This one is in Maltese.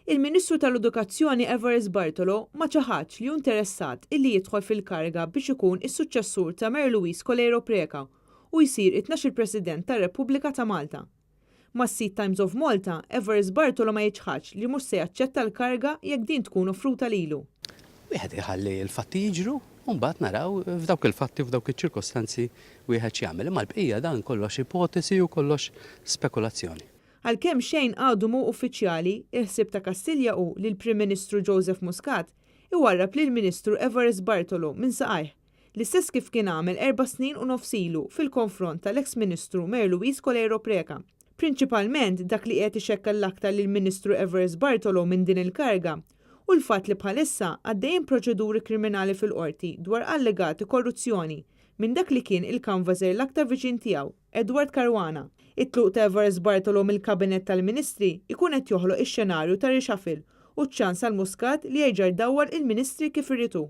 Il-Ministru tal-Edukazzjoni Evarist Bartolo ma ċaħadx li hu interessat illi jidħol fil-kariga biex ikun is-suċċessur ta' Mary Louise Coleiro Preca u jsir it-12-il President tar-Repubblika ta' Malta. Mas-sit Times of Malta, Evarist Bartolo ma jiċħadx li mhux se jaċċetta l-kariga jekk din tkun offruta lilu. Wieħed iħalli l-fatti jiġru u mbagħad naraw f'dawk il-fatti u f'dawk iċ-ċirkostanzi wieħed x'jagħmel. Imma l-bqija dan kollox ipotesi u kollox spekulazzjoni. Għalkemm xejn għadu mhu uffiċjali, il-ħsieb ta' Kastilja hu li l-Prim Ministru Joseph Muscat iwarrab lill-Ministru Evarist Bartolo minn saqajh, l-istess kif kien għamel 4 snin u nofs ilu fil-konfront tal-eks Ministru Mary Louise Coleiro Preca. Prinċipalment dak li qed ixekkel l-aktar lill-Ministru Evarist Bartolo minn din il-kariga hu l-fatt li bħalissa għaddejjin proċeduri kriminali fil-qorti dwar allegati korruzzjoni minn dak li kien il-canvasser l-aktar viċin tiegħu, Edward Caruana. It-tluq ta' Evarist Bartolo mill-Kabinett tal-Ministri ikun qed joħloq ix-xenarju ta' reshuffle u ċ-ċans għal Muscat li jerġa' jdawwar il-Ministri kif irid hu.